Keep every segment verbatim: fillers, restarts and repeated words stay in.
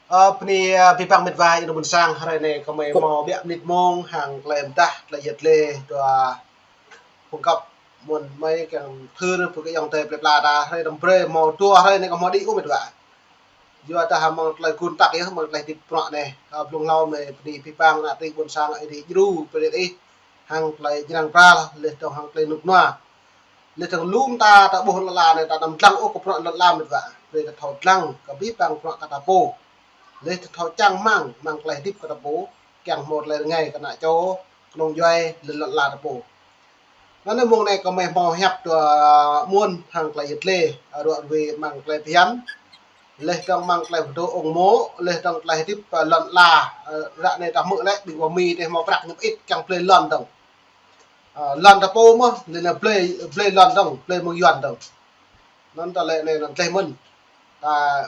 Ơ, bơni, ơ, abih bang met wa ih ƀôn sang, hrơi anai gơmơi hmâo ƀiă mơnit mông hăng tơlơi pơdah, tơlơi yet lĕ dua phung găp mơ̆n mơi kiăng thâo pơkă yŏng tơi plơi pla ta, hrơi anăm brơi hmâo dua hrơi anai kơ hmâo đĭ ôh met wa. Yua dah hăng mơ̆ng tơlơi gun tăk yơh, mơ̆ng tơlơi hơdip bruă anai. Ơ, blung hlâo mơi bơni abih bang ană tring ƀôn sang ih đĭ djru pơđĭ ih hăng tơlơi jrăng pral, laih dơ̆ng hăng tơlơi rơnŭk rơnua. Laih dơ̆ng lŏm ta ta ƀuh lŏn ala anai ta anăm dlăng ôh kơ bruă lŏn ala met wa. Brơi ta thâo dlăng kơ abih bang bruă ta ta pô. Laih ta thâo čang rơmang, rơmang tơlơi hơdip kơ ta pô, kiăng hmâo tơlơi rơngai kơ ană čô, kơnung djuai, laih lŏn ala ta pô. Anŭn anai mông anai gơmơi hmâo hiăp dua mơ̆n hăng tơlơi yet lĕ, ơ, ră ruai rơmang tơlơi phiăn. Laih dơ̆ng rơmang tơlơi pơtô ung mô̆, laih dơ̆ng tơlơi hơdip, ơ, lŏn ala, ơ, ră anai ta hmư̆ lĕ, ƀing wa Mi tơ hmâo prăk ñu pơ-ĭt kiăng blơi lŏn dơ̆ng. Ơ, lŏn ta pô mơ̆n, laih anŭn blơi, blơi lŏn dơ̆ng, blơi mơ̆ng Yuan dơ̆ng. Anŭn tơlơi anai anŭn tơlơi mơ̆n. Ta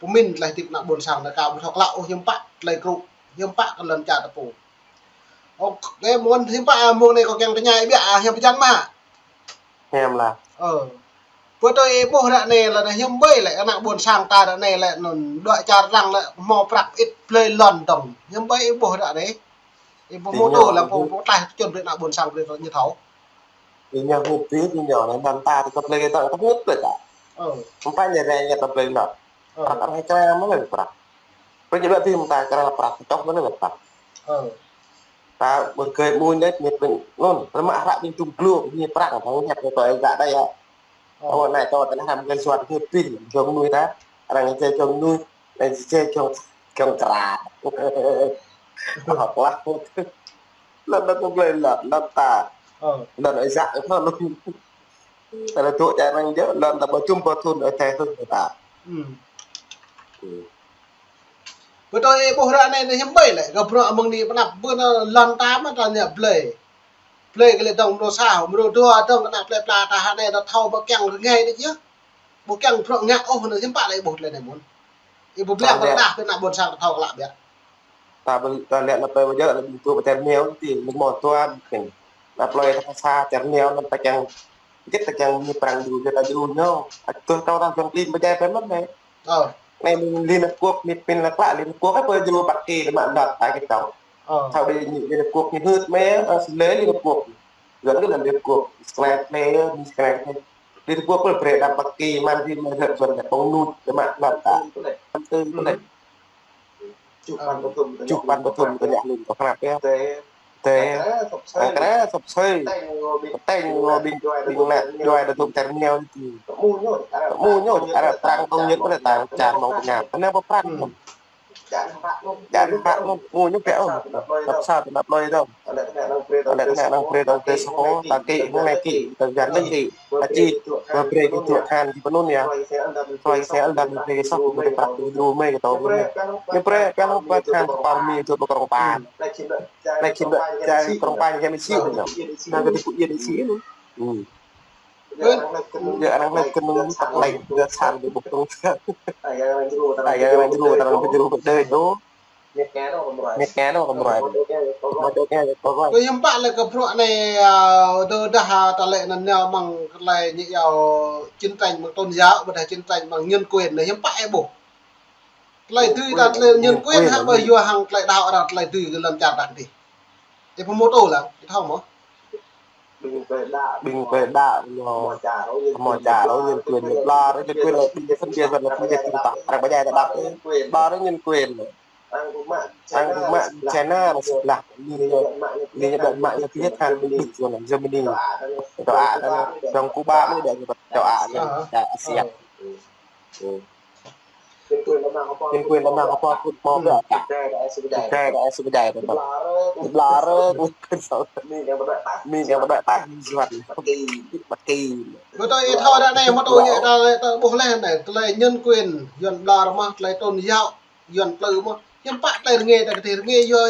pơmĭn tơlơi hơdip ană ƀôn sang anai kâo ƀu thâo klă ôh hiư̆m pă tơlơi krŭ, hiư̆m pă kơ lŏn čar ta pô. Ôkê, mơ̆n hiư̆m pă, ơ, mông anai kâo kiăng tơña ih ƀiă, ơ, hiư̆m pơjăn mă. Hiư̆m lah. Ơ. Pơtô ih ƀuh ră anai lĕ hiư̆m ƀơi lĕ ană ƀôn sang ta ră anai lĕ anŭn dŏ čar arăng lĕ hmâo prăk ĭt blơi lŏn dơ̆ng. Hiư̆m ƀơi ih ƀuh ră anai. Ih ƀuh mơ̆ tơ lăng pô pô tlaih čun brơi ană ƀôn sang brơi ñu thâo. Ih ñu hơbĭt ih ñu anai lŏn ta tơ kơ blơi ta tơ hơbĭt blơi ta. Ơ. Hơmâo ñu rĕ ñu tơ blơi lŏn. Ơ. Prăk arăng kra mơ̆n lĕ prăk. Prăk ñu ƀă tĭm ta kra prăk čŏk mơ̆n lĕ prăk. Ơ. Ta ƀơi kơi mui lĕ ñu pơ̆n anŭn, rơmă hră ƀing čum glô ñu prăk thâo ñu tơ ih gah đai yơh. Ơ. Ơ, anai tơ tơnah hăm kơ suat kơ pin, jong nuih ta. Arăng kơ jong nuih, arăng kơ jong, jong kra. Hơ̆k lah. Lŏn ta tơ blơi lŏn, lŏn ta. Ơ. Lŏn ơi yak thâo lŏn. Ta lĕ dŏ čar arăng jơ̆, lŏn ta ƀu čum ƀu thun ơi tơl thun ta. Ưm. Ưm. Pơtô ih ƀuh ră anai anai hiư̆m ƀơi lĕ, kơ bruă mơ̆ng anai pơ anăp ƀơi anŭn lŏn ta mơ̆n ta ñu blơi. Blơi kơ lĕ dơ̆ng mrô sa, mrô dua dơ̆ng kơ ană plơi pla ta hă anai ta thâo ƀă kiăng rơngai đôč yơh. Ƀu kiăng bruă ngă ôh anŭn hiư̆m pă lĕ ih ƀuh tơlơi anai mơ̆n. Ih ƀuh ƀiă ta lĕ pơdah kơ ană ƀôn sang ta thâo klă ƀiă. Ta ƀu, ta lĕ anăp plơi ƀu djơ̆ lĕ ƀing tŭ pơtơr meo ti, ƀing mơ̆ tuan kơ. Anăp plơi ta sa tơr meo anŭn ta kiăng, jĕt ta kiăng ñu prang djru, jĕt ta djru ñu. Ăt tŭ tâo ta jong klin pơdjai pơmơ̆n anai. Ơ. Anai ƀing Liên Hợp Quốc, ƀing pin lăk lăk Liên Hợp Quốc ăt pơdjru Bắc Kỳ lĕ mă lŏn ta kơ tâo. Ơ. Thâo đĭ ñu Liên Hợp Quốc ñu hưt mơ̆, ơ, sơlơi Liên Hợp Quốc. Yuan kơ lŏn Liên Hợp Quốc, sơlơi plơi, sơlơi plơi. Liên Hợp Quốc pơl brơi đam Bắc Kỳ, man rin mă hơt Yuan lĕ pơ̆ng nut lĕ mă lŏn ta. Năm tư lĕ. Čuh păn pơthum tơña hlŭn kơ hnăp yơh. Tê. Akra sop sơi. Teng ngô ƀing, ƀing ană djuai ta tŭ tơr meo ti. Tơmu ñu, ară prang tông ñit ƀơi ta čar mơ̆ng pơngap. Anai ƀu prang. Čar hră anŭn, ngui ñu pĕ ôh. Tăp sa tơnap lơi dơ̆ng. Lĕ tơnap lơi dơ̆ng, tê sô, ta kĭ, hơnai kĭ, ta Yuan anai kĭ. Ta či, ta brơi kơ tŭ than ti pơnun yơh. Tơlơi kơ sĕ lăm brơi kơ sŏk, brơi prăk, brơi djru mơi kơ tâo mơi. Ñu brơi, pĕ lăng pơthan tơpă mi tŭ pơkrong pă. Lĕ khĭn lĕ, čar krong pă ñu kiăng sĭ ñu. Anŭn kơ tŭ pơyơr sĭ ñu. Ưm. Yơh, arăng lĕ kơnơ̆ng tăk lĕ, yơh, čar ƀu ƀuh tong. Ai, arăng djru, arăng djru, đơi đô. Ñu kơ nô kơ mrơi. Ñu kơ nô kơ mrơi. Mă dô kơ, kơ mrơi. Kơ hiư̆m pă lĕ kơ bruă anai, ơ, tơdah, ơ, ta lĕ anŭn ñu mơ̆ng tơlơi ñu yua chiến tranh mơ̆ng tôn giáo, ƀôdah chiến tranh mơ̆ng nhân quyền anai hiư̆m pă ih ƀuh. Tơlơi dưi ta tơlơi nhân quyền hă ƀu yua hăng tơlơi đaŏ arăng tơlơi dưi kơ lŏn čar ta kơdih. Ih pơhmutu lăng, ih thâo mơ̆? Ƀing pơđaŏ ñu, hmâo čar ôh nhân quyền ñu, ƀlŏr ôh nhân quyền lĕ, ƀing phân biệt, phân biệt chủng tộc, arăng pơdjai ta đăp, ƀlŏr ôh nhân quyền lĕ. Arăng pơmă China mă sĭt lah, ñu, ñu, ñu đuaĭ mă ñu pơhiăt hăng ƀing Đức, Germany, châu Á, dong Cuba mơ̆ đuaĭ ñu châu Á, châu Asia. Nhân quyền là mang kơ pô kŭt mơ̆ ƀiă ta. Ukraine đã sụp đổ. Ukraine đã sụp đổ. Ƀlŏr ôh. Mi ñu ƀu đuaĭ tah. Mi ñu ƀu đuaĭ tah. Yuan. Bắc Kinh. Bắc Kinh. Mơ̆ tơ ih thâo ră anai, mơ̆ tơ ih ta, ta ƀuh leh anai, tơlơi nhân quyền, Yuan ƀlŏr mơ̆, tơlơi tôn giáo, Yuan plư mơ̆. Hiư̆m pă tơlơi rơngai ta kơdih rơngai yua,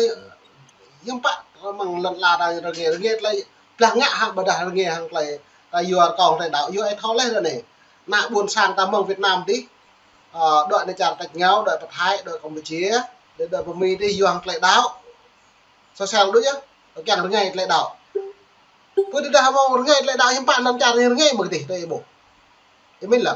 hiư̆m pă mơ̆ng lŏn ala ta rơngai, rơngai tơlơi blah ngă hăng ƀôdah rơngai hăng tơlơi ta yua rơkâo tơlơi đaŏ, yua ih thâo leh ră anai. Ană ƀôn sang ta mơ̆ng Việt Nam dih, ơ, dŏ anai čar tač rơngiao, dŏ pơ Thái, dŏ Campuchia, dŏ, dŏ pơ Mi dih yua hăng tơlơi đaŏ. Sosel đôč yơh, kiăng rơngai tơlơi đaŏ. Pơ tơdah hmâo rơngai tơlơi đaŏ hiư̆m pă lŏn čar anai rơngai mơ̆ kơdih, tơ ih ƀuh. Ih min lah.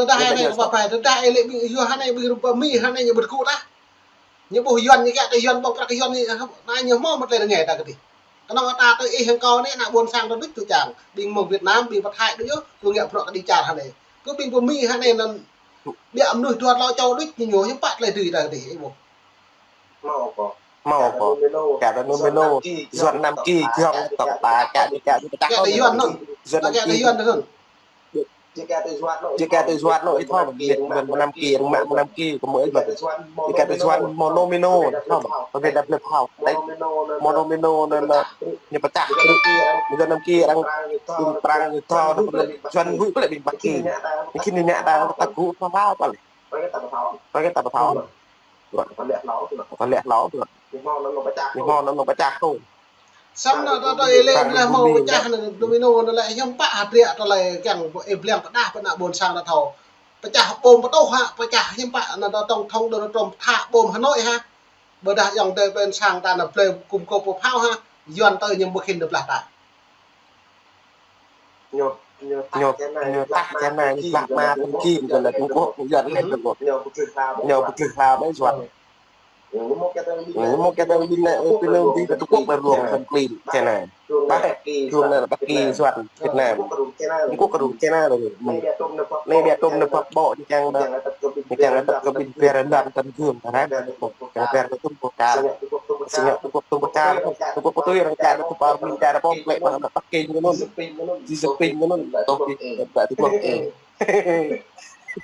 tơdah anai kơ pơpă, tơdah ih lĕ ƀing yua anai ƀing rup Mi anai ñu ƀu tơgŭ tah. Ñu ƀuh Yuan ñu kiăng tơ Yuan ƀơ̆ng prăk Yuan ñu, anai ñu hmâo mơ̆t lĕ rơngai ta kơ dih. Kơnơ̆ng ta tơ ih hăng kâo anai ană ƀôn sang ta đôč tui čang. Ƀing mơ̆ng Việt Nam, ƀing pơ Thái đôč yơh, kơ ngă bruă kơđi čar anai. Kơ ƀing pơ Mi anai anŭn ƀiă mơnuih dua tlâo čô đôč ñu ñu hiư̆m pă tơlơi dưi ta kơ dih, ih ƀuh. Hmâo kơ. Hmâo kơ. Kiăng tơ nô mê nô. Yuan năm ki, kiăng tơ ta, kiăng tơ, kiăng tơ pơčah. Kiăng tơ Yuan anŭn. Yuan năm ki. Yuan anŭn. Či kiăng tơ Yuan anŭn, ih thâo, Yuan mơnam ki, rơmang mơnam ki, kơ mơ̆ ih mă. Či kiăng tơ Yuan mơnô mê nô, thâo mă. Kơ Việt Nam lĕ thâo. Mơnô mê nô anŭn, ñu pơčah. Yuan năm ki, arăng ƀing Prang, ñu thâo, Yuan huĭ pơlĕ ƀing Bắc Kỳ. Ñu khĭn ñu ngă ta, ta gŭ thâo hlâo pơlĕ. Ƀơi kơ ta pơthâo. Ƀơi kơ ta pơthâo. Ruă. Pơlĕ hlâo tu. Pơlĕ hlâo tu. Ñu hmâo anŭn pơčah tu. Samơ̆ anŭn tơ, tơ ih lĕ anŭn lĕ hmâo pơčah anŭn, domino anŭn lĕ hiư̆m pă hơdră tơlơi kiăng ih blăng pơdah pơ ană ƀôn sang ta thâo. Pơčah bom pơtuh hă, pơčah hiư̆m pă anŭn tơ tổng thống Donald Trump thả bom Hà Nội hă. Ƀôdah ayŏng adơi ƀôn sang ta anŭn blơi gum gôp pơphao hă. Yuan tơ ñu ƀu khĭn tơ blah ta. Ñu, ñu tah čar anai, ñu tah čar anai, ñu blah mă tơlơi kim, kơ lĕ Trung Quốc, ñu Yuan lĕ Trung Quốc. Ñu pơtrŭt hlao mơ̆ Yuan. Ñu mơ̆ kiăng tơ ƀing anai, ƀing anai ƀing kơ Trung Quốc ƀơi rông tơlơi kim čar anai. Ƀah, rông anai Bắc Kỳ, Yuan, Việt Nam. Trung Quốc kơ rông čar anai lĕ. Anai ƀiă tôm anai pơpă ƀô̆ ñu kiăng tơ, ñu kiăng tơ kơ ƀing pơrơndan tơlơi kim, ta anai, kiăng pơrơndan tơlơi kim, kơ Sing Trung Quốc tŭm pơkal. Sing Trung Quốc tŭm pơkal. Sing Trung Quốc tŭ tui arăng čar tŭ pơkal, min čar pơkal, lĕ ƀah anŭn Bắc Kinh anŭn. Xi Jinping anŭn. Tŭ pơkal, ƀah Trung Quốc.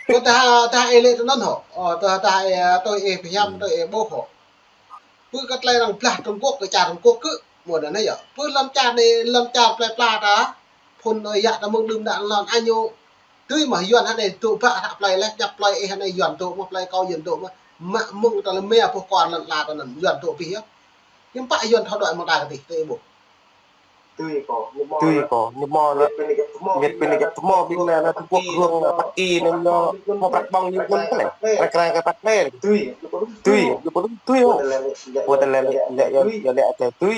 Kơ tơdah, tơdah ih lĕ tui anŭn hŏ. Ơ, tơdah, tơdah ih, tui ih pơhiam, tui ih ƀuh hŏ. Pơ kơ tơlơi arăng blah Trung Quốc, kơ čar Trung Quốc kơ. Mơ̆ anŭn yơh. Pơ lŏn čar anai, lŏn čar plơi pla ta. Phŭn ơi yă ta mơ̆ng đưm đă lŏn añu. Tui mă Yuan hă anai dŏ ƀă hră plơi lĕ, djăp plơi ih hă anai Yuan dŏ mơ̆, plơi kâo Yuan dŏ mơ̆. Mă mơ̆ng tơlơi mia pô kuar lŏn ala ta anŭn Yuan dŏ pih yơh. Hiư̆m pă Yuan thâo đuaĭ mơ̆ng ta kơ tih, tui ih ƀuh. Tui kâo, ñu hmâo lĕ. Miet pơ anai kơ hmâo ƀing anai, anai Trung Quốc rông, Bắc Kỳ anŭn, hmâo prăk ƀơ̆ng ñu anŭn pơlĕ. Prăk krang kơ prăk lĕ. Tui, ñu pơlŭn tui hŏ. Pô tơlơi lĕ, lĕ, yơh, yơh lĕ, tui.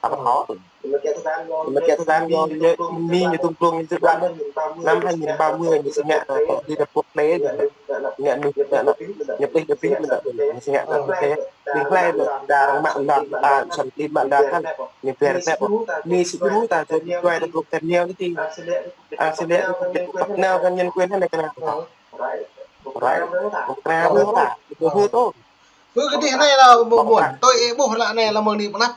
ta pơthâo. Mơ̆ng kơ tơdang ñu, ñu, Mi ñu tum klung ñu djơ̆ ƀlŏr. Năm hai nghìn ba mươi ñu sĭ ngă, ơ, đi đập quốc tế ñu. Ngă ñu, ngă, ngă, ñu pih, ñu pih, ñu sĭ ngă, ơ, quốc tế. Đi hlơi, đa arăng mă lŏn, ta, săn ti mă lŏn kăn. Ñu pơr tep. Mi sĭ djru ta, tơl djuai ta pơluk tep ñu ñu ti. Arăng sĭ lĕ, ñu pơluk tep nao kăn nhân quyền hă anai kơ anai. Right. Một gram nữa ta. Một gram nữa ta. Hư tôm. Hư kơ dih anai lah mơ̆ng ƀuôn. Tui ih ƀuh lah anai lah mơ̆ng anai pơnăp.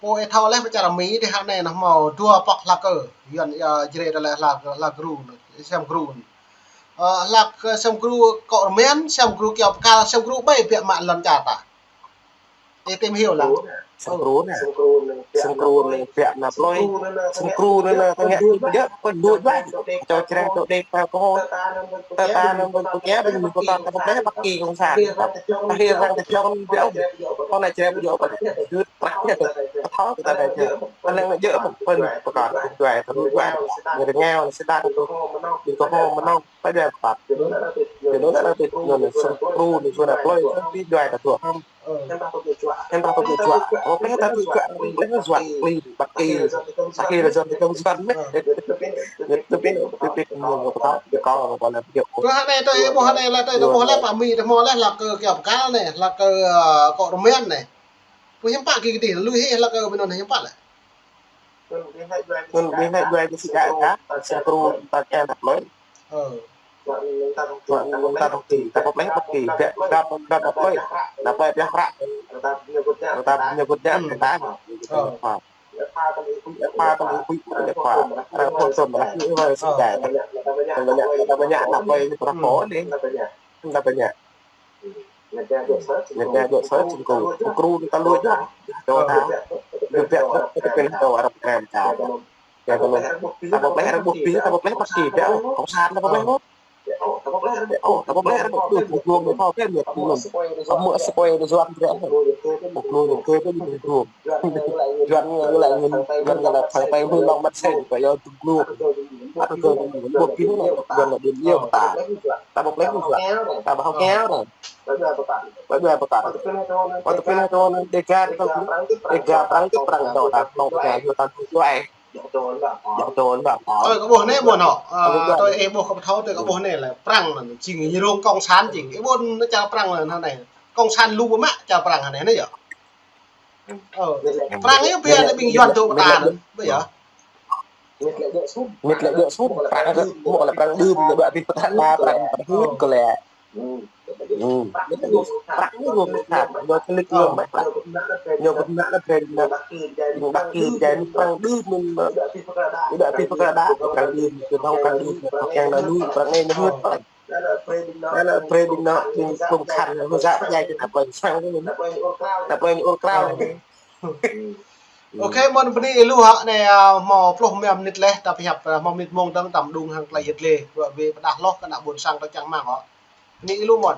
Pô ih thâo leh pơ čar Mi dih anai nao hmâo dua pŏk hlak kơ. Yuan, ơ, Jrai ta lĕ hlak, hlak gru, sem gru. Ơ, hlak, ơ, sem gru kŏ rơmen, sem gru kơyâo pơkăl, sem gru ƀai biă mă lŏn čar ta. Ih tìm hiểu lah. Sem gru anai. Sem gru anai biă mă plơi. Sem gru anai ta ngă djơ̆, pơđuaĭ. Čô Jrai čô Đêga ta kơ hŏ. Ta, ta anăm ƀơ̆ng pơkia, ƀing ñu pơtô ta pơpleh pơki kông san. Ta hil arăng ta jŏng biă. Kơ anai Jrai pơđuaĭ pơđuaĭ. Dut prăk. Pơtô ta anai djơ̆. Anai djơ̆ mơ̆n pơkăl pơđuaĭ, pơđuaĭ. Ñu rơngiao, ñu sĭ đăng. Ñu kơ hŏ mơnơ̆ng. Pơđuaĭ pơkăl. Ñu nao nao tui ñu nao sem gru ñu nao plơi. Pơđuaĭ ta tuă hŏm. Ơ. Hăng ta pơjuă. Hăng ta pơjuă. Ơ, pleh ta pơjuă, pleh ta juă, plih, ƀăt ki. Sa ki la juă, ta kông juă mĕt. Ñu tơpĭ, tơpĭ, ñu pơtô, ñu kơ, ñu pơlep, ñu. Pơ anai tui, ƀuh anai lah tui, ƀuh lah pơ Mi tui hmâo lah, hlak kơ kơyâo pơkăl anai, hlak kơ, ơ, kŏ rơmen anai. Pơ hiư̆m pă kơ dih, lui hĭ hlak kơ ƀing anŭn hiư̆m pă lĕ. Anŭn ƀing anai djuai kơ sĭ đa, sem gru ta kiăng đăp lơi. Ơ. Mơ̆ng ta dŏ ti, ta pơpleh pơki, biă, đăp, đăp, đăp lơi. Đăp lơi biă hră. Ta ñu gŭt ñă, ta. Ơ. Pha ta lĕ pui, pui, pui, pui. Arăng pơtô tơm, arăng pui, pui, sĭ đa. Ta ƀu ñă, ta ƀu ñă, đăp lơi, ta ƀu ñă. Ñu ta ƀu ñă. Ñu ta dŏ sơ, sem gru. Sem gru ñu ta lui djơ̆. Dŏ ta. Ñu biă, ñu pĭn dŏ arăng krem ta. Biă ta lui. Ta pơpleh arăng ƀuh pĭ, ta pơpleh pơki biă. Kông san ta pơpleh mơ̆n. Ơ, ta pơpleh arăng ƀuh, ƀuh gluôm ñu thâo pơmĭn ñu. Amăng sơkơi ta juă biă. Ƀuh gluôm ñu kơ pơmĭn gluôm. Juă ñu lĕ ñu, juă ñu lĕ thâo pơmĭn lŏng măt sen, kơ yua ƀuh gluôm. Arăng kơ ƀuh pĭ ñu, juă ñu ƀuh yua ta. Ta pơpleh ñu juă. Ta ƀu hŏ kiăng. Pơđuaĭ pơkăl. Pơđuaĭ pơkăl. Pơtô pĭn hơtô anŭn Đêga, Đêga, Đêga, Prang, Prang, Prang, dŏ ta, dŏ ta, dŏ ta, dŏ ta. Dŏ tơl ƀă. Ơ, kâo ƀuh anai ƀuh anŏ. Ơ, tui ih ƀuh kâo pơthâo tui kâo ƀuh anai lĕ Prăng anŭn, jing ñu rông cộng sản jing. Ih ƀuh anŭn čar Prăng anŭn hơnai. Cộng sản lu biă mă čar Prăng hơnai anai yơh. Ơ, Prăng yơh pia anai ƀing Yuan tŭ pơtă anŭn, ƀu yơh. Mĭt lĕ djơ̆ sum, Prăng kơ, mơ̆ lĕ Prăng đưm, ñu ƀu či pơtă ƀă, Prăng pơtă hưn kơ lĕ. Prăng ñu rông pơtă, ñu čơlĭk ñu mă Prăng. Ñu pơtă lĕ Prăng ñu, ñu ƀă kơ jai Prăng đưm ñu, ñu ƀu či pơtă ƀă, Prăng đưm, ñu thâo Prăng đưm, ñu thâo kiăng anŭn lui, Prăng anai ñu hưn Prăng. Anŭn lĕ brei ƀing anŏ, ƀing kông khăn, ñu djă pơdjai kơ ta pơ̆ng sang anai. Ta pơ̆ng ur krao. Ôkê, mơ̆n bơni ih lu hă, anai, a, hmâo pluh rơma mơnit leh, ta pơhiăp, a, rơma mơnit mông dơ̆ng ta mơđung hăng tơlơi hơdip lĕ, ră ruai pơdah hloh kơ ană ƀôn sang ta čang rơmang hă. Bơni ih lu mơ̆n.